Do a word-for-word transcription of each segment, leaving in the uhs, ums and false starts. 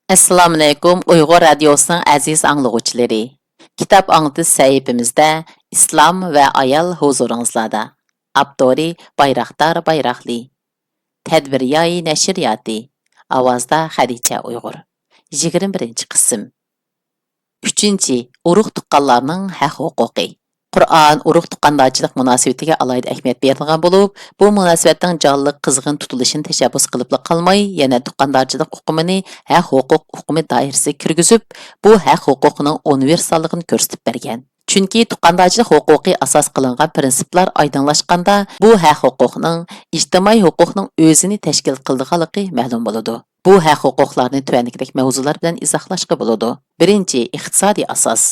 ئەسسالامۇئەلەيكۇم، ئۇيغۇر رادىيوسىنىڭ ئەزىز ئاڭلىغۇچىلىرى. كىتاب ئاڭلىتىش سەھىپىمىزدە ئىسلام ۋە ئايال ھۇزۇرىڭىزلاردا. ئاپتورى بايراقدار بايراقلى. تەدبىرىياي نەشرىياتى. ئاۋازدا خەدىچە ئۇيغۇر. يىگىرمە بىرىنچى قىسىم. ئۈچىنچى، ئۇرۇق-تۇغقانلارنىڭ ھەق-ھوقۇقى. قۇرئان ئۇرۇق-تۇغقاندارچىلىق مۇناسىۋىتىگە ئالاھىدە ئەھمىيەت بېرىدىغان بولۇپ، بۇ مۇناسىۋەتنىڭ جانلىق، قىزغىن تۇتۇلۇشىنى تەشەببۇس قىلىپلا قالماي، يەنە تۇغقاندارچىلىق ئۇقۇمىنى ھەق-ھوقۇق ئۇقۇمى دائىرىسىگە كىرگۈزۈپ، بۇ ھەق-ھوقۇقنىڭ ئۇنىۋېرساللىقىنى كۆرسىتىپ بەرگەن. چۈنكى تۇغقاندارچىلىق ھوقۇقى ئاساس قىلىنغان پىرىنسىپلار ئايدىڭلاشقاندا، بۇ ھەق-ھوقۇقنىڭ ئىجتىمائىي ھوقۇقنىڭ ئۆزىنى تەشكىل قىلىدىغانلىقى مەلۇم بولىدۇ. بۇ ھەق-ھوقۇقلارنى تۆۋەندىكىدەك مەۋزۇلار بىلەن ئىزاھلاشقا بولىدۇ. بىرىنچى، ئىقتىسادىي ئاساس.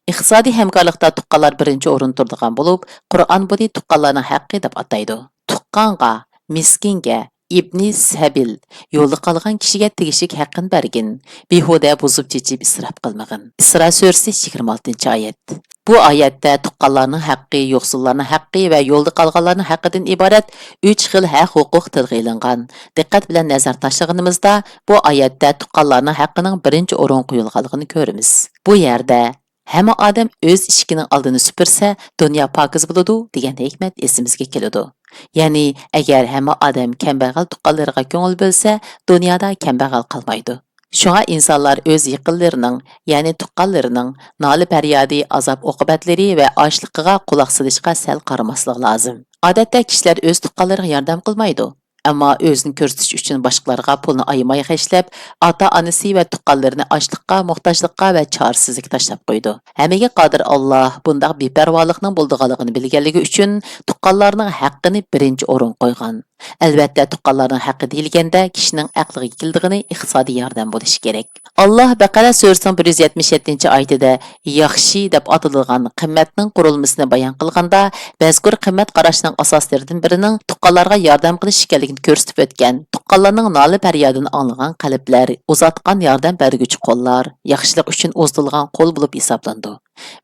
ئىقتىسادىي ھەمكارلىقتا تۇغقانلار بىرىنچى ئورۇندا تۇرىدىغان بولۇپ، قۇرئان بۇنى تۇغقانلارنىڭ ھەققى دەپ ئاتايدۇ. تۇغقانغا، مىسكىنگە، ئىبنى سەبىل، يولدا قالغان كىشىگە تېگىشلىك ھەققىنى بەرگىن، بىھۇدە بۇزۇپ-چېچىپ ئىسراپ قىلمىغىن. ئىسرا سۈرىسى يىگىرمە ئالتىنچى ئايەت. بۇ ئايەتتە تۇغقانلارنىڭ ھەققى، يوقسۇللارنىڭ ھەققى ۋە يولدا قالغانلارنىڭ ھەققىدىن ئىبارەت ئۈچ خىل ھەق-ھوقۇق تىلغا ئېلىنغان. دىققەت بىلەن نەزەر تاشلىغىنىمىزدا، بۇ ئايەتتە تۇغقانلارنىڭ ھەققىنىڭ بىرىنچى ئورۇنغا قويۇلغانلىقىنى كۆرىمىز. بۇ يەردە ھەممە ئادەم ئۆز ئىشىكىنىڭ ئالدىنى سۈپۈرسە، دۇنيا پاكىز بولىدۇ، دېگەن ھېكمەت ئېسىمىزگە كېلىدۇ. يەنى، ئەگەر ھەممە ئادەم كەمبەغەل تۇغقانلىرىغا كۆڭۈل بۆلسە، دۇنيادا كەمبەغەل قالمايدۇ. شۇڭا ئىنسانلار ئۆز يېقىنلىرىنىڭ، يەنى تۇغقانلىرىنىڭ نالە-پەريادى، ئازاب-ئوقۇبەتلىرى ۋە ئاچلىقىغا قۇلاق سېلىشقا سەل قارىماسلىقى لازىم. ئادەتتە كىشىلەر ئۆز تۇغقانلىرىغا ياردەم قىلمايدۇ. ئەمما ئۆزىنى كۆرسىتىش ئۈچۈن باشقىلارغا پۇلنى ئايىماي خەجلەپ، ئاتا-ئانىسى ۋە تۇغقانلىرىنى ئاچلىققا، موھتاجلىققا ۋە چارىسىزلىككە تاشلاپ قويىدۇ. ھەممىگە قادىر ئاللاھ بۇنداق بىپەرۋالىقنىڭ بولىدىغانلىقىنى بىلگەنلىكى ئۈچۈن، تۇغقانلارنىڭ ھەققىنى بىرىنچى ئورۇنغا قويغان. ئەلۋەتتە، تۇغقانلارنىڭ ھەققى دېيىلگەندە، كىشىنىڭ ئەقلىگە كېلىدىغىنى ئىقتىسادىي ياردەم بولۇشى كېرەك. ئاللاھ بەقەرە سۈرىسىنىڭ بىر يۈز يەتمىش يەتتىنچى ئايىتىدە ياخشى دەپ ئاتىلىدىغان قىممەتنىڭ قۇرۇلمىسىنى بايان قىلغاندا، مەزكۇر قىممەت قاراشنىڭ ئاساسلىرىدىن بىرىنىڭ تۇغقانلارغا ياردەم قىلىش ئىكەنلىكىنى كۆرسىتىپ ئۆتكەن. تۇغقانلارنىڭ نالە-پەريادىنى ئاڭلىغان قەلبلەر، ئۇزاتقان ياردەم بەرگۈچى قوللار، ياخشىلىق ئۈچۈن ئۇزىتىلغان قول بولۇپ ھېسابلىنىدۇ.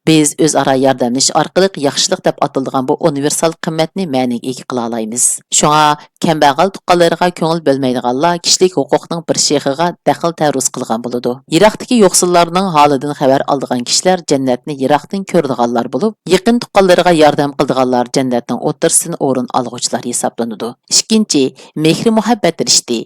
بىز ئۆزئارا ياردەملىشىش ئارقىلىق ياخشىلىق دەپ ئاتىلىدىغان بۇ ئۇنىۋېرسال قىممەتنى مەنىگە ئىگە قىلالايمىز. شۇڭا، كەمبەغەل تۇغقانلىرىغا كۆڭۈل بۆلمەيدىغانلار كىشىلىك ھوقۇقنىڭ بىر شېخىغا دەخلى تەرۇز قىلغان بولىدۇ. يىراقتىكى يوقسۇللارنىڭ ھالىدىن خەۋەر ئالىدىغان كىشىلەر جەننەتنى يىراقتىن كۆرىدىغانلار بولۇپ، يېقىن تۇغقانلىرىغا ياردەم قىلىدىغانلار جەننەتنىڭ ئوتتۇرىسىدىن ئورۇن ئالغۇچىلار ھېسابلىنىدۇ. ئىككىنچى، مېھرى-مۇھەببەت رىشتى.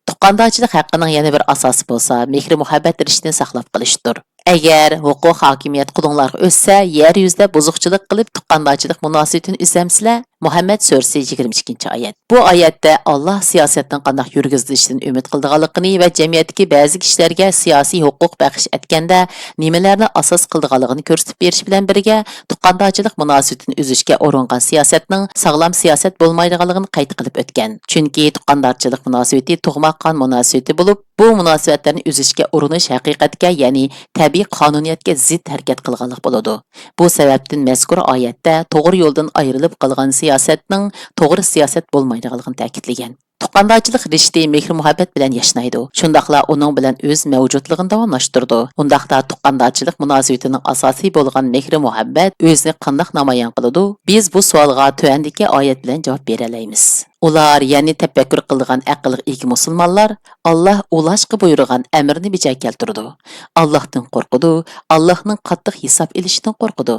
تۇغقاندارچىلىق ھەققىنىڭ يەنە بىر ئاساسى بولسا، مېھرى-مۇھەببەت رىشتىنى ساقلاپ قېلىشتۇر. ئەگەر ھوقۇق ھاكىمىيەت قولۇڭلارغا ئۆتسە، يەر يۈزىدە بۇزۇقچىلىق قىلىپ، تۇغقاندارچىلىق مۇناسىۋىتىنى ئۈزەمسىلەر؟ مۇھەممەد سۈرىسى يىگىرمە ئىككىنچى ئايەت. بۇ ئايەتتە ئاللاھ سىياسەتنىڭ قانداق يۈرگۈزۈلۈشىدىن ئۈمىد قىلىدىغانلىقىنى ۋە جەمئىيەتتىكى بەزى كىشىلەرگە سىياسىي ھوقۇق بەخش ئەتكەندە نېمىلەرنى ئاساس قىلىدىغانلىقىنى كۆرسىتىپ بېرىش بىلەن بىرگە، تۇغقاندارچىلىق مۇناسىۋىتىنى ئۈزۈشكە ئۇرۇنغان سىياسەتنىڭ ساغلام سىياسەت بولمايدىغانلىقىنى قەيت قىلىپ ئۆتكەن. چۈنكى تۇغقاندارچىلىق مۇناسىۋىتى تۇغما قان مۇناسىۋىتى بولۇپ، بۇ مۇناسىۋەتلەرنى ئۈزۈشكە ئۇرۇنۇش ھەقىقەتكە، يەنى تەبىئىي قانۇنىيەتكە زىت ھەرىكەت قىلغانلىق بولىدۇ. بۇ سەۋەبتىن مەزكۇر ئايەتتە توغرا يولدىن ئايرىلىپ قالغان سىياسەتنىڭ توغرا سىياسەت بولمايدىغانلىقىنى تەكىتلىگەن. تۇغقاندارچىلىق رىشتى مېھىر-مۇھەببەت بىلەن ياشنايدۇ. شۇنداقلا ئۇنىڭ بىلەن ئۆز مەۋجۇتلۇقىنى داۋاملاشتۇرىدۇ. ئۇنداقتا تۇغقاندارچىلىق مۇناسىۋىتىنىڭ ئاساسى بولغان مېھرى-مۇھەببەت ئۆزىنى قانداق نامايان قىلىدۇ؟ بىز بۇ سوئالغا تۆۋەندىكى ئايەت بىلەن جاۋاب بېرەلەيمىز. ئۇلار، يەنى تەپەككۇر قىلىدىغان ئەقىلگە ئىگە مۇسۇلمانلار، ئاللاھ ئۇلاشقا بۇيرۇغان ئەمرنى بېجا كەلتۈرىدۇ. ئاللاھتىن قورقىدۇ، ئاللاھنىڭ قاتتىق ھېساب ئېلىشىدىن قورقىدۇ.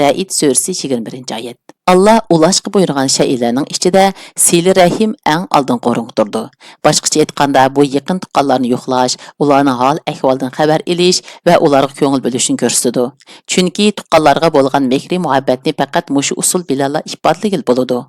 رەئىد سۈرىسى يىگىرمە بىرىنچى ئايەت. ئاللاھ ئۇلاشقا بۇيرۇغان شەيئىلەرنىڭ ئىچىدە سىلە رەھىم ئەڭ ئالدىنقى ئورۇنغا تۇرىدۇ. باشقىچە ئېيتقاندا، بۇ يېقىن تۇغقانلارنى يوقلاش، ئۇلارنىڭ ھال-ئەھۋالىدىن خەۋەر ئېلىش ۋە ئۇلارغا كۆڭۈل بۆلۈشنى كۆرسىتىدۇ. چۈنكى تۇغقانلارغا بولغان مېھرى-مۇھەببەتنى پەقەت مۇشۇ ئۇسۇل بىلەنلا ئىپادىلىگىلى بولىدۇ.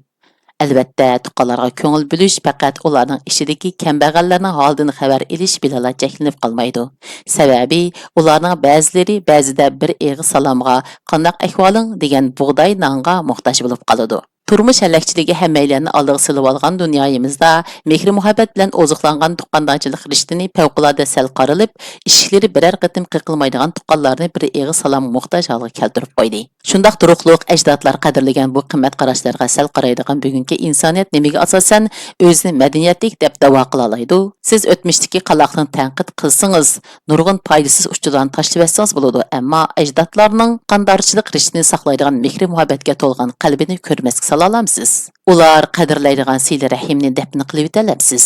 ئەلۋەتتە، تۇغقانلارغا كۆڭۈل بۆلۈش پەقەت ئۇلارنىڭ ئىچىدىكى كەمبەغەللەرنىڭ ھالىدىن خەۋەر ئېلىش بىلەنلا چەكلىنىپ قالمايدۇ. سەۋەبى، ئۇلارنىڭ بەزىلىرى بەزىدە بىر ئېغىز سالامغا، «قانداق ئەھۋالىڭ؟» دېگەن بۇغداي نانغا موھتاج بولۇپ قالىدۇ. تۇرمۇش ھەلەكچىلىكى ھەممەيلەننى ئالدىغا سېلىۋالغان دۇنيايىمىزدا، مېھرى-مۇھەببەت بىلەن ئوزۇقلانغان تۇغقاندارچىلىق رىشتىنى پەۋقۇلئاددە سەل قارىلىپ، ئىشىكلىرى بىرەر قېتىم قېقىلمايدىغان تۇغقانلارنى بىر ئېغىز سالامغا موھتاج ھالغا كەلتۈرۈپ قويدى. شۇنداق تۇرۇقلۇق ئەجدادلار قەدىرلىگەن بۇ قىممەت قاراشلارغا سەل قارايدىغان بۈگۈنكى ئىنسانىيەت نېمىگە ئاساسەن ئۆزىنى مەدەنىيەتلىك دەپ داۋا قىلالايدۇ؟ سىز ئۆتمۈشتىكى قالاقنى تەنقىد قىلسىڭىز، نۇرغۇن پايدىسىز ئۇچۇرلارنى تاشلىۋەتسىڭىز بولىدۇ، ئەمما ئەجدادلارنىڭ تۇغقاندارچىلىق رىشتىنى ساقلايدىغان مېھرى-مۇھەببەتكە تولغان قەلبىنى كۆرمەسكە قىلالامسىز؟ ئۇلار قەدىرلەيدىغان سىلە رەھىمنى دەپنە قىلىۋېتەلەمسىز؟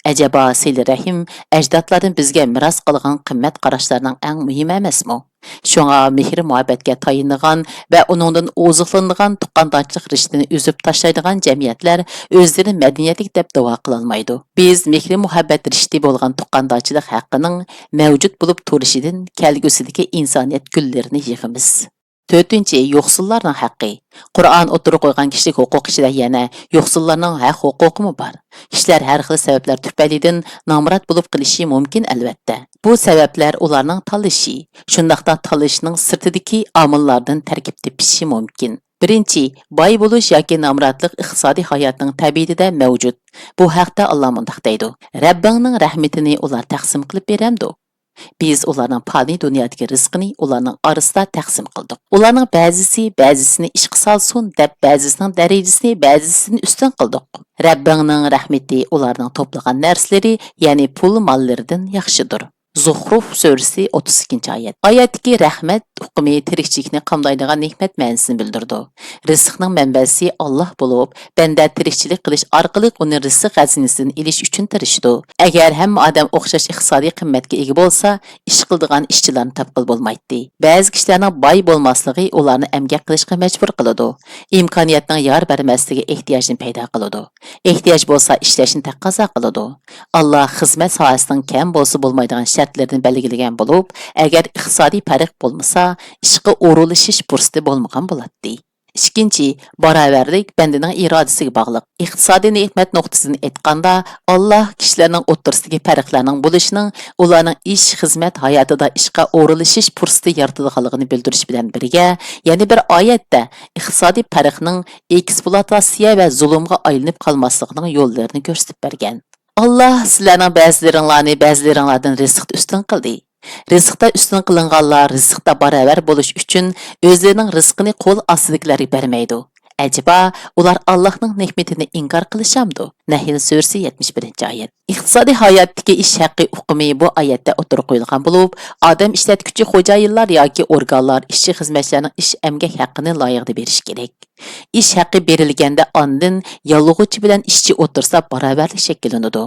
ئەجەبا سىلە رەھىم ئەجدادلاردىن بىزگە مىراس قالغان قىممەت قاراشلارنىڭ ئەڭ مۇھىمى ئەمەسمۇ؟ شۇڭا مېھرى مۇھەببەتكە تايىنىدىغان ۋە ئۇنىڭدىن ئوزۇقلىنىدىغان تۇغقاندارچىلىق رىشتىنى ئۈزۈپ تاشلايدىغان جەمئىيەتلەر ئۆزلىرى مەدەنىيەتلىك دەپ داۋا قىلالمايدۇ. بىز مېھرى مۇھەببەت رىشتى بولغان تۇغقاندارچىلىق ھەققىنىڭ مەۋجۇت بولۇپ تۇرۇشىدىن كەلگۈسىدىكى ئىنسانىيەت گۈللىرىنى يىغىمىز. تۆتىنچى، يوقسۇللارنىڭ ھەققى. قۇرئان ئوتتۇرىغا قويغان كىشىلىك ھوقۇق ئىچىدە يەنە يوقسۇللارنىڭ ھەق ھوقۇقىمۇ بار. كىشىلەر ھەر خىل سەۋەبلەر تۈپەيلىدىن نامرات بولۇپ قېلىشى مۇمكىن، ئەلۋەتتە. بۇ سەۋەبلەر ئۇلارنىڭ تاللىشى، شۇنداقتا تاللىشىنىڭ سىرتىدىكى ئامىللاردىن تەركىب تېپىشى مۇمكىن. بىرىنچى، باي بولۇش ياكى نامراتلىق ئىقتىسادىي ھاياتنىڭ تەبىئىتىدە مەۋجۇت. بۇ ھەقتە ئاللا مۇنداق دەيدۇ: رەببىڭنىڭ رەھمىتىنى ئۇلار تەقسىم قىلىپ بېرەمدۇ؟ بىز ئۇلارنىڭ پانىي دۇنيادىكى رىزقىنى ئۇلارنىڭ ئارىسىدا تەقسىم قىلدۇق. ئۇلارنىڭ بەزىسى بەزىسىنى ئىشقا سالسۇن دەپ، بەزىسىنىڭ دەرىجىسىنى بەزىسىدىن ئۈستۈن قىلدۇق. رەببىڭنىڭ رەھمىتى ئۇلارنىڭ توپلىغان نەرسىلىرى، يەنى پۇل ماللىرىدىن ياخشىدۇر. زۇخرۇف سۈرىسى ئوتتۇز ئىككىنچى ئايەت. ئايەتتىكى رەھمەت ئۇقۇمى تىرىكچىلىكنى قامدايدىغان نېمەت مەنىسىنى بىلدۈرىدۇ. رىزىقنىڭ مەنبەسى ئاللا بولۇپ، بەندە تىرىكچىلىك قىلىش ئارقىلىق ئۇنى رىزىق خەزىنىسىدىن ئېلىش ئۈچۈن تىرىشىدۇ. ئەگەر ھەممە ئادەم ئوخشاش ئىقتىسادىي قىممەتكە ئىگە بولسا، ئىش قىلىدىغان ئىشچىلارنى تاپقىلى بولمايتتى. بەزى كىشىلەرنىڭ باي بولماسلىقى ئۇلارنى ئەمگەك قىلىشقا مەجبۇر قىلىدۇ. ئىمكانىيەتنىڭ يار بەرمەسلىكى ئېھتىياجنى پەيدا قىلىدۇ. ئېھتىياج بولسا ئىشلەشنى تەقەززا قىلىدۇ. ئاللا خىزمەت ساھەسىنىڭ كەم بولسا بولمايدىغان شەرتلىرىنى بەلگىلىگەن بولۇپ، ئەگەر ئىقتىسادىي پەرق بولمىسا، ئىشقا ئورۇنلىشىش پۇرسىتى بولمىغان بولاتتى. ئىككىنچى، باراۋەرلىك بەندىنىڭ ئىرادىسىگە باغلىق. ئىقتىسادىي نېمەت نۇقتىسىدىن ئېيتقاندا، ئاللا كىشىلەرنىڭ ئوتتۇرىسىدىكى پەرقلەرنىڭ بولۇشىنىڭ ئۇلارنىڭ ئىش، خىزمەت ھاياتىدا ئىشقا ئورۇنلىشىش پۇرسىتى يارىتىدىغانلىقىنى بىلدۈرۈش بىلەن بىرگە، يەنە بىر ئايەتتە ئىقتىسادىي پەرقنىڭ ئېكسپلۇئاتاتسىيە ۋە زۇلۇمغا ئايلىنىپ قالماسلىقىنىڭ يوللىرىنى كۆرسىتىپ بەرگەن. ئاللا سىلەرنىڭ بەزىلىرىڭلارنى بەزىلىرىڭلاردىن رىزىقتا ئۈستۈن قىلدى. رىزىقتا ئۈستۈن قىلىنغانلار رىزىقتا باراۋەر بولۇش ئۈچۈن ئۆزلىرىنىڭ رىزقىنى قول ئاستىدىكىلەرگە بەرمەيدۇ. ئەجەبا، ئۇلار ئاللاھنىڭ نېمىتىنى ئىنكار قىلىشامدۇ؟ نەھل سۈرىسى يەتمىش بىرىنچى ئايەت. ئىقتىسادىي ھاياتتىكى ئىش ھەققى ئۇقۇمى بۇ ئايەتتە ئوتتۇرىغا قويۇلغان بولۇپ، ئادەم ئىشلەتكۈچى خوجايىنلار ياكى ئورگانلار ئىشچى-خىزمەتچىلەرنىڭ ئىش ئەمگەك ھەققىنى لايىقىدا بېرىشى كېرەك. ئىش ھەققى بېرىلگەندە ئاندىن ياللۇغۇچى بىلەن ئىشچى ئوتتۇرىسىدا باراۋەرلىك شەكىللىنىدۇ.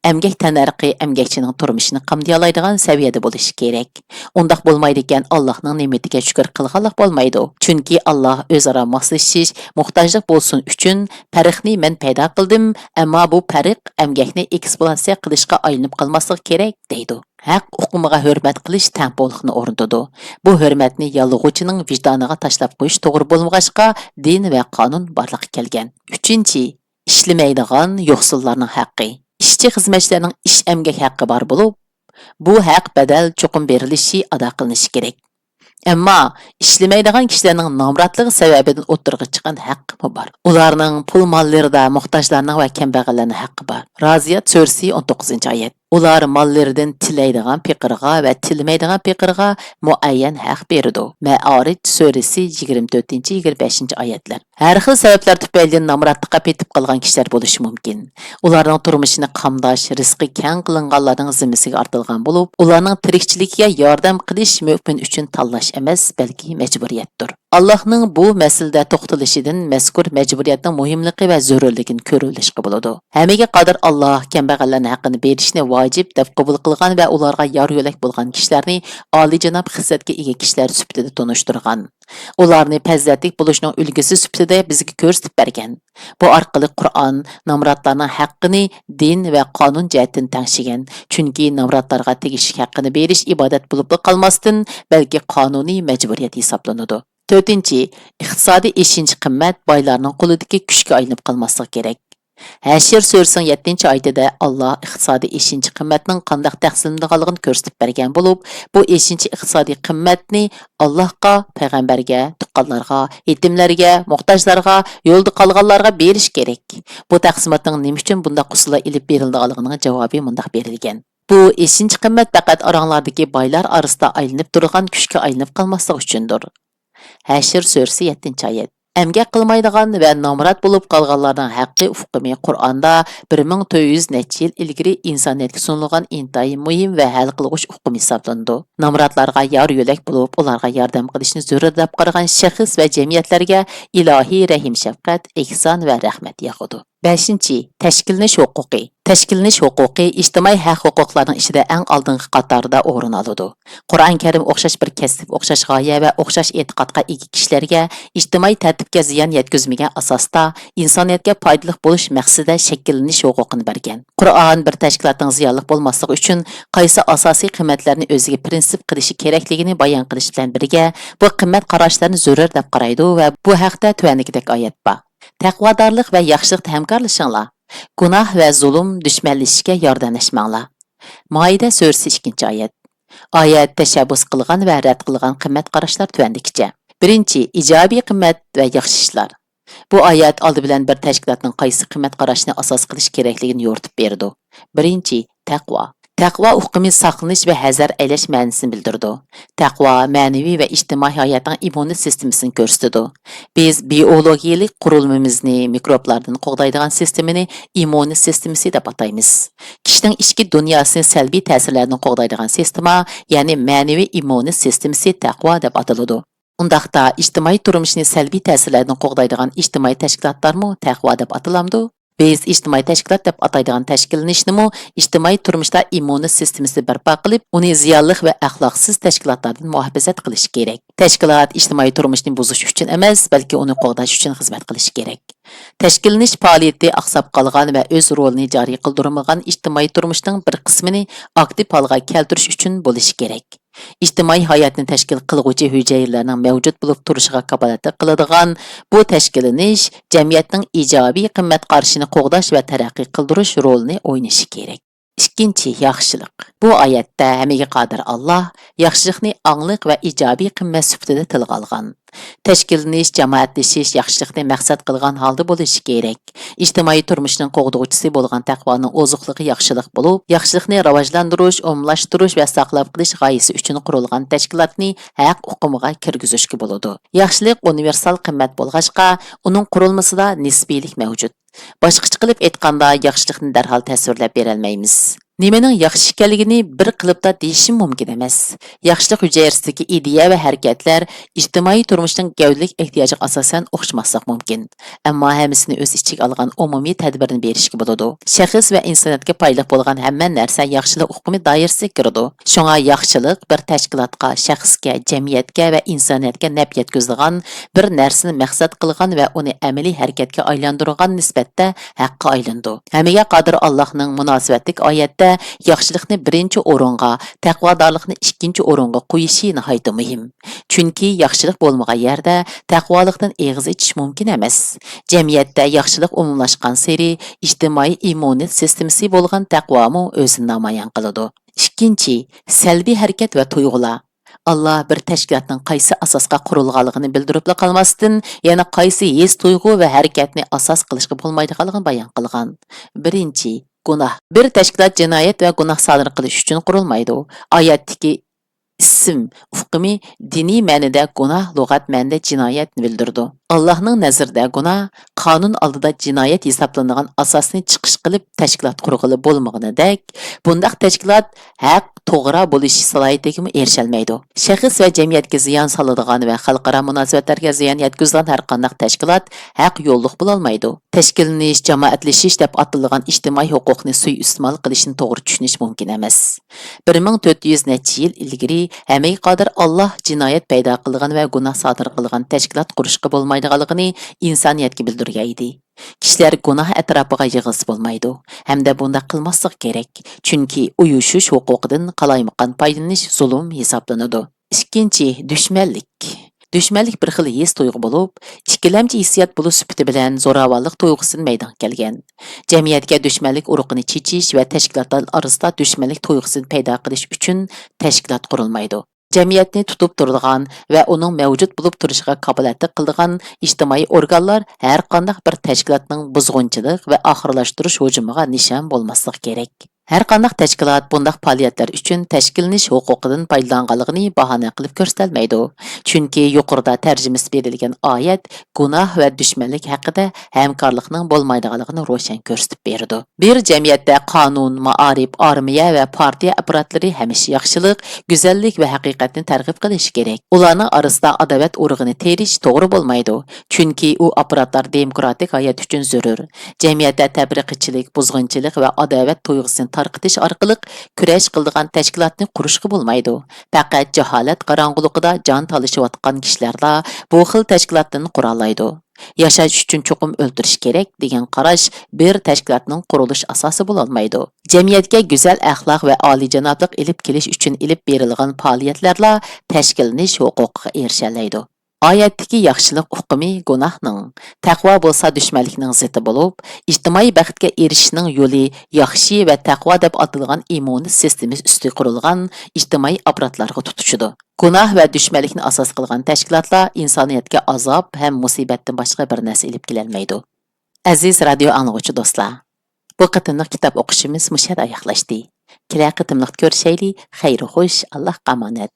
ئەمگەك تەننەرىقى ئەمگەكچىنىڭ تۇرمۇشىنى قامدىيالايدىغان سەۋىيەدە بولۇشى كېرەك. ئۇنداق بولمايدىكەن، ئاللاھنىڭ نېمىتىگە شۈكۈر قىلغانلىق بولمايدۇ. چۈنكى ئاللاھ ئۆزئارا ماسلىشىش، موھتاجلىق بولسۇن ئۈچۈن پەرقنى مەن پەيدا قىلدىم، ئەمما بۇ پەرق ئەمگەكنى ئېكسپلۇئاتاتسىيە قىلىشقا ئايلىنىپ قالماسلىقى كېرەك، دەيدۇ. ھەق ئۇقۇمىغا ھۆرمەت قىلىش تەڭپۇڭلۇقنى ئورنىتىدۇ. بۇ ھۆرمەتنى ياللۇغۇچىنىڭ ۋىجدانىغا تاشلاپ قويۇش توغرا بولمىغاچقا، دىن ۋە قانۇن بارلىققا كەلگەن. ئۈچىنچى، ئىشلىمەيدىغان يوقسۇللارنىڭ ھەققى. ئىشچى-خىزمەتچىلەرنىڭ ئىش ئەمگەك ھەققى بار بولۇپ، بۇ ھەق بەدەل چوقۇم بېرىلىشى، ئادا قىلىنىشى كېرەك. ئەمما ئىشلىمەيدىغان كىشىلەرنىڭ نامراتلىقى سەۋەبىدىن ئوتتۇرىغا چىققان ھەققىمۇ بار. ئۇلارنىڭ پۇل ماللىرىدا موھتاجلارنىڭ ۋە كەمبەغەللەرنىڭ ھەققى بار. رازىيەت سۈرىسى ئون توققۇزىنچى ئايەت. ئۇلار ماللىرىدىن تىلەيدىغان پېقىرغا ۋە تىلىمەيدىغان پېقىرغا مۇئەييەن ھەق بېرىدۇ. مەئارىج سۈرىسى يىگىرمە تۆتىنچى، يىگىرمە بەشىنچى ئايەتلەر. ھەر خىل سەۋەبلەر تۈپەيلىدىن نامراتلىققا پېتىپ قالغان كىشىلەر بولۇشى مۇمكىن. ئۇلارنىڭ تۇرمۇشىنى قامداش رىزقى كەڭ قىلىنغانلارنىڭ زىممىسىگە ئارتىلغان بولۇپ، ئۇلارنىڭ تىرىكچىلىكىگە ياردەم قىلىش مۆمىن ئۈچۈن تاللاش ئەمەس، بەلكى مەجبۇرىيەتتۇر. ئاللاھنىڭ بۇ مەسىلىدە توختىلىشىدىن مەزكۇر مەجبۇرىيەتنىڭ مۇھىملىقى ۋە زۆرۈرلۈكىنى كۆرۈۋېلىشقا بولىدۇ. ھەممىگە قادىر ئاللاھ كەمبەغەللەرنىڭ ھەققىنى بېرىشنى ۋاجىپ دەپ قوبۇل قىلغان ۋە ئۇلارغا يار-يۆلەك بولغان كىشىلەرنى ئالىيجاناب خىسلەتكە ئىگە كىشىلەر سۈپىتىدە تونۇشتۇرغان. ئۇلارنى پەزىلەتلىك بولۇشنىڭ ئۈلگىسى سۈپىتىدە بىزگە كۆرسىتىپ بەرگەن. بۇ ئارقىلىق قۇرئان نامراتلارنىڭ ھەققىنى دىن ۋە قانۇن جەھەتتىن تەڭشىگەن. چۈنكى نامراتلارغا تېگىشلىك ھەققىنى بېرىش ئىبادەت بولۇپلا قالماستىن، بەلكى قانۇنىي مەجبۇرىيەت ھېسابلىنىدۇ. تۆتىنچى، ئىقتىسادىي ئېشىنچا قىممەت بايلارنىڭ قولىدىكى كۈچكە ئايلىنىپ قالماسلىقى كېرەك. ھەشر سۈرىسىنىڭ يەتتىنچى ئايىتىدە ئاللاھ ئىقتىسادىي ئېشىنچا قىممەتنىڭ قانداق تەقسىملىنىدىغانلىقىنى كۆرسىتىپ بەرگەن بولۇپ، بۇ ئېشىنچا ئىقتىسادىي قىممەتنى ئاللاھقا، پەيغەمبەرگە، تۇغقانلارغا، يېتىملەرگە، موھتاجلارغا، يولدا قالغانلارغا بېرىش كېرەك. بۇ تەقسىماتنىڭ نېمە ئۈچۈن بۇنداق ئۇسۇلدا ئېلىپ بېرىلىدىغانلىقىنىڭ جاۋابى مۇنداق بېرىلگەن. بۇ ئېشىنچا قىممەت پەقەت ئاراڭلاردىكى بايلار ئارىسىدا ئايلىنىپ تۇرىدىغان كۈچكە ئايلىنىپ قالماسلىقى ئۈچۈندۇر. ھەشر سۈرىسى يەتتىنچى ئايەت. ئەمگەك قىلمايدىغان ۋە نامرات بولۇپ قالغانلارنىڭ ھەققى ئۇقۇمى قۇرئاندا بىر مىڭ تۆت يۈز نەچچە يىل ئىلگىرى ئىنسانىيەتكە سۇنۇلغان ئىنتايىن مۇھىم ۋە ھەل قىلغۇچ ئۇقۇم ھېسابلىنىدۇ. نامراتلارغا يار يۆلەك بولۇپ، ئۇلارغا ياردەم قىلىشنى زۆرۈر دەپ قارىغان شەخس ۋە جەمئىيەتلەرگە ئىلاھىي رەھىم شەپقەت، ئېھسان ۋە رەھمەت ياغىدۇ. بەشىنچى، تەشكىللىنىش ھوقۇقى. تەشكىللىنىش ھوقۇقى ئىجتىمائىي ھەق ھوقۇقلارنىڭ ئىچىدە ئەڭ ئالدىنقى قاتاردا ئورۇن ئالىدۇ. قۇرئان كەرىم ئوخشاش بىر كەسىپ، ئوخشاش غايە ۋە ئوخشاش ئېتىقادقا ئىگە كىشىلەرگە ئىجتىمائىي تەرتىپكە زىيان يەتكۈزمىگەن ئاساستا ئىنسانىيەتكە پايدىلىق بولۇش مەقسىتىدە شەكىللىنىش ھوقۇقىنى بەرگەن. قۇرئان بىر تەشكىلاتنىڭ زىيانلىق بولماسلىقى ئۈچۈن قايسى ئاساسىي قىممەتلەرنى ئۆزىگە پىرىنسىپ قىلىشى كېرەكلىكىنى بايان قىلىش بىلەن بىرگە، بۇ قىممەت قاراشلارنى زۆرۈر دەپ قارايدۇ ۋە بۇ ھەقتە تۆۋەندىكىدەك ئايەت بار: «تەقۋادارلىق ۋە ياخشىلىقتا ھەمكارلىشىڭلار. گۇناھ ۋە زۇلۇم، دۈشمەنلىشىشكە ياردەملەشمەڭلار.» مائىدە سۈرىسى، ئىككىنچى ئايەت. ئايەت تەشەببۇس قىلغان ۋە رەت قىلغان قىممەت قاراشلار تۆۋەندىكىچە. بىرىنچى، ئىجابىي قىممەت ۋە ياخشى ئىشلار. بۇ ئايەت ئالدى بىلەن بىر تەشكىلاتنىڭ قايسى قىممەت قاراشنى ئاساس قىلىش كېرەكلىكىنى يورۇتۇپ بېرىدۇ. بىرىنچى، تەقۋا. تەقۋا ئۇقۇمى ساقلىنىش ۋە ھەزەر ئەيلەش مەنىسىنى بىلدۈرىدۇ. تەقۋا مەنىۋى ۋە ئىجتىمائىي ھاياتنىڭ ئىممۇنىتېت سىستېمىسىنى كۆرسىتىدۇ. بىز بىئولوگىيەلىك قۇرۇلمىمىزنى مىكروبلاردىن قوغدايدىغان سىستېمىنى ئىممۇنىتېت سىستېمىسى دەپ ئاتايمىز. كىشىنىڭ ئىچكى دۇنياسىنى سەلبىي تەسىرلەردىن قوغدايدىغان سىستېما، يەنى مەنىۋى ئىممۇنىتېت سىستېمىسى تەقۋا دەپ ئاتىلىدۇ. ئۇنداقتا ئىجتىمائىي تۇرمۇشنى سەلبىي تەسىرلەردىن قوغدايدىغان ئىجتىمائىي تەشكىلاتلارمۇ تەقۋا دەپ ئاتىلامدۇ؟ بىز ئىجتىمائىي تەشكىلات دەپ ئاتايدىغان تەشكىللىنىشنىمۇ ئىجتىمائىي تۇرمۇشتا ئىممۇنىتېت سىستېمىسىنى بەرپا قىلىپ، ئۇنى زىيانلىق ۋە ئەخلاقسىز تەشكىلاتلاردىن مۇھاپىزەت قىلىشى كېرەك. تەشكىلات ئىجتىمائىي تۇرمۇشنى بۇزۇش ئۈچۈن ئەمەس، بەلكى ئۇنى قوغداش ئۈچۈن خىزمەت قىلىشى كېرەك. تەشكىللىنىش پائالىيىتى ئاقساپ قالغان ۋە ئۆز رولىنى جارى قىلدۇرمىغان ئىجتىمائىي تۇرمۇشنىڭ بىر قىسمىنى ئاكتىپ ھالغا كەلتۈرۈش ئۈچۈن بولۇشى كېرەك. ئىجتىمائىي ھاياتنى تەشكىل قىلغۇچى ھۈجەيرىلەرنىڭ مەۋجۇت بولۇپ تۇرۇشىغا كاپالەتلىك قىلىدىغان بۇ تەشكىللىنىش جەمئىيەتنىڭ ئىجابىي قىممەت قارىشىنى قوغداش ۋە تەرەققىي قىلدۇرۇش رولىنى ئوينىشى كېرەك. ئىككىنچى، ياخشىلىق. بۇ ئايەتتە ھەممىگە قادىر ئاللاھ ياخشىلىقنى ئاڭلىق ۋە ئىجابىي قىممەت سۈپىتىدە تىلغا ئالغان. تەشكىللىنىش، جامائەتلىشىش ياخشىلىقنى مەقسەت قىلغان ھالدا بولۇشى كېرەك. ئىجتىمائىي تۇرمۇشنىڭ قوغدىغۇچىسى بولغان تەقۋانىڭ ئوزۇقلۇقى ياخشىلىق بولۇپ، ياخشىلىقنى راۋاجلاندۇرۇش، ئومۇملاشتۇرۇش ۋە ساقلاپ قېلىش غايىسى ئۈچۈن قۇرۇلغان تەشكىلاتنى ھەق ئۇقۇمىغا كىرگۈزۈشكە بولىدۇ. ياخشىلىق ئۇنىۋېرسال قىممەت بولغاچقا، ئۇنىڭ قۇرۇلمىسىدا نىسپىيلىك مەۋجۇت. باشقىچە قىلىپ ئېيتقاندا، ياخشىلىقنى دەرھال تەسۋىرلەپ بېرەلمەيمىز. نېمىنىڭ ياخشى ئىكەنلىكىنى بىر قېلىپتا دېيىشىم مۇمكىن ئەمەس. ياخشىلىق ھۈجەيرىسىدىكى ئىدىيە ۋە ھەرىكەتلەر ئىجتىمائىي تۇرمۇشنىڭ گەۋدىلىك ئېھتىياجىغا ئاساسەن ئوخشىماسلىقى مۇمكىن. ئەمما ھەممىسىنى ئۆز ئىچىگە ئالغان ئومۇمىي تەدبىرنى بېرىشكە بولىدۇ. شەخس ۋە ئىنسانىيەتكە پايدىلىق بولغان ھەممە نەرسە ياخشىلىق ئۇقۇمى دائىرىسىگە كىرىدۇ. شۇڭا ياخشىلىق بىر تەشكىلاتقا، شەخسكە، جەمئىيەتكە ۋە ئىنسانىيەتكە نەپ يەتكۈزىدىغان، بىر نەرسىنى مەقسەت قىلغان ۋە ئۇنى ئەمەلىي ھەرىكەتكە ئايلاندۇرغان نىسبەتتە ھەققە ئايلىنىدۇ. ھەممىگە قادىر ئاللاھنىڭ مۇناسىۋەتلىك ئايەتتە ياخشىلىقنى بىرىنچى ئورۇنغا، تەقۋادارلىقنى ئىككىنچى ئورۇنغا قويۇشى ناھايىتى مۇھىم. چۈنكى ياخشىلىق بولمىغان يەردە تەقۋالىقتىن ئېغىز ئېچىش مۇمكىن ئەمەس. جەمئىيەتتە ياخشىلىق ئومۇملاشقانسېرى ئىجتىمائىي ئىممۇنىيەت سىستېمىسى بولغان تەقۋامۇ ئۆزىنى نامايان قىلىدۇ. ئىككىنچى، سەلبىي ھەرىكەت ۋە تۇيغۇلار. ئاللا بىر تەشكىلاتنىڭ قايسى ئاساسقا قۇرۇلغانلىقىنى بىلدۈرۈپلا قالماستىن، يەنە قايسى ھېس-تۇيغۇ ۋە ھەرىكەتنى ئاساس قىلىشقا بولمايدىغانلىقىنى بايان قىلغان. بىرىنچى، گۇناھ. بىر تەشكىلات جىنايەت ۋە گۇناھ سادىر قىلىش ئۈچۈن قۇرۇلمايدۇ. ئايەتتىكى ئىسم ئۇقۇمى دىنىي مەنىدە گۇناھ، لۇغەت مەنىدە جىنايەتنى بىلدۈرىدۇ. ئاللاھنىڭ نەزىرىدە گۇناھ قانۇن ئالدىدا جىنايەت ھېسابلىنىدىغان ئاساسنى چىقىش قىلىپ تەشكىلات قۇرغىلى بولمىغىنىدەك، بۇنداق تەشكىلات ھەق، توغرا بولۇش سالاھىيىتىگىمۇ ئېرىشەلمەيدۇ. شەخس ۋە جەمئىيەتكە زىيان سالىدىغان ۋە خەلقئارا مۇناسىۋەتلەرگە زىيان يەتكۈزىدىغان ھەر قانداق تەشكىلات ھەق يوللۇق بولالمايدۇ. تەشكىللىنىش، جامائەتلىشىش دەپ ئاتىلىدىغان ئىجتىمائىي ھوقۇقنى سۇيىئىستېمال قىلىشنى توغرا چۈشىنىش مۇمكىن ئەمەس. بىر مىڭ تۆت يۈز نەچچە يىل ئىلگىرى ھەممىگە قادىر ئاللاھ جىنايەت پەيدا قىلىدىغان ۋە گۇناھ سادىر قىلىدىغان تەشكىلات قۇرۇشقا بولمايدىغانلىقىنى ئىنسانىيەتكە بىلدۈرگەن ئىدى. كىشىلەر گۇناھ ئەتراپىغا يىغىلسا بولمايدۇ ھەمدە بۇنداق قىلماسلىق كېرەك، چۈنكى ئۇيۇشۇش ھوقۇقىدىن قالايمىقان پايدىلىنىش زۇلۇم ھېسابلىنىدۇ. ئىككىنچى، دۈشمەنلىك. دۈشمەنلىك بىر خىل ھېس-تۇيغۇ بولۇپ، ئىككىلەمچى ھېسسىيات بولۇش سۈپىتى بىلەن زوراۋانلىق تۇيغۇسىدىن مەيدانغا كەلگەن. جەمئىيەتكە دۈشمەنلىك ئۇرۇقىنى چېچىش ۋە تەشكىلاتلار ئارىسىدا دۈشمەنلىك تۇيغۇسىنى پەيدا قىلىش ئۈچۈن تەشكىلات قۇرۇلمايدۇ. جەمئىيەتنى تۇتۇپ تۇرىدىغان ۋە ئۇنىڭ مەۋجۇت بولۇپ تۇرۇشىغا كاپالەتلىك قىلىدىغان ئىجتىمائىي ئورگانلار ھەرقانداق بىر تەشكىلاتنىڭ بۇزغۇنچىلىق ۋە ئاخىرلاشتۇرۇش ھۇجۇمىغا نىشان بولماسلىقى كېرەك. ھەرقانداق تەشكىلات بۇنداق پائالىيەتلەر ئۈچۈن تەشكىللىنىش ھوقۇقىدىن پايدىلانغانلىقىنى باھانە قىلىپ كۆرسىتەلمەيدۇ، چۈنكى يۇقىرىدا تەرجىمىسى بېرىلگەن ئايەت گۇناھ ۋە دۈشمەنلىك ھەققىدە ھەمكارلىقنىڭ بولمايدىغانلىقىنى روشەن كۆرسىتىپ بېرىدۇ. بىر جەمئىيەتتە قانۇن، مائارىپ، ئارمىيە ۋە پارتىيە ئاپپاراتلىرى ھەمىشە ياخشىلىق، گۈزەللىك ۋە ھەقىقەتنى تەرغىب قىلىشى كېرەك. ئۇلارنىڭ ئارىسىدا ئاداۋەت ئۇرۇقىنى تېرىش توغرا بولمايدۇ، چۈنكى ئۇ ئاپپاراتلار دېموكراتىك ھايات ئۈچۈن زۆرۈر. جەمئىيەتتە تەپرىقىچىلىك، بۇزغۇنچىلىق ۋە ئاداۋەت تۇيغۇسىنى تارقىتىش ئارقىلىق كۈرەش قىلىدىغان تەشكىلاتنى قۇرۇشقا بولمايدۇ. پەقەت جاھالەت قاراڭغۇلۇقىدا جان تالىشىۋاتقان كىشىلەرلا بۇ خىل تەشكىلاتتىن قۇرالايدۇ. ياشاش ئۈچۈن چوقۇم ئۆلتۈرۈش كېرەك دېگەن قاراش بىر تەشكىلاتنىڭ قۇرۇلۇش ئاساسى بولالمايدۇ. جەمئىيەتكە گۈزەل ئەخلاق ۋە ئالىيجانابلىق ئېلىپ كېلىش ئۈچۈن ئېلىپ بېرىلغان پائالىيەتلەرلا تەشكىللىنىش ھوقۇقىغا ئېرىشەلەيدۇ. ئايەتتىكى ياخشىلىق ئۇقۇمى گۇناھنىڭ، تەقۋا بولسا دۈشمەنلىكنىڭ زىتى بولۇپ، ئىجتىمائىي بەختكە ئېرىشىشنىڭ يولى ياخشى ۋە تەقۋا دەپ ئاتىلىدىغان ئىممۇنىتېت سىستېمىسى ئۈستىگە قۇرۇلغان ئىجتىمائىي ئاپپاراتلارغا تۇتىشىدۇ. گۇناھ ۋە دۈشمەنلىكنى ئاساس قىلغان تەشكىلاتلار ئىنسانىيەتكە ئازاب ھەم مۇسىبەتتىن باشقا بىر نەرسە ئېلىپ كېلەلمەيدۇ. ئەزىز رادىيو ئاڭلىغۇچى دوستلار، بۇ قېتىملىق كىتاب ئوقۇشىمىز مۇشۇ يەردە ئاياغلاشتى. كېلەر قېتىملىقتا كۆرۈشەيلى. خەير خوش، ئاللاھقا ئامانەت.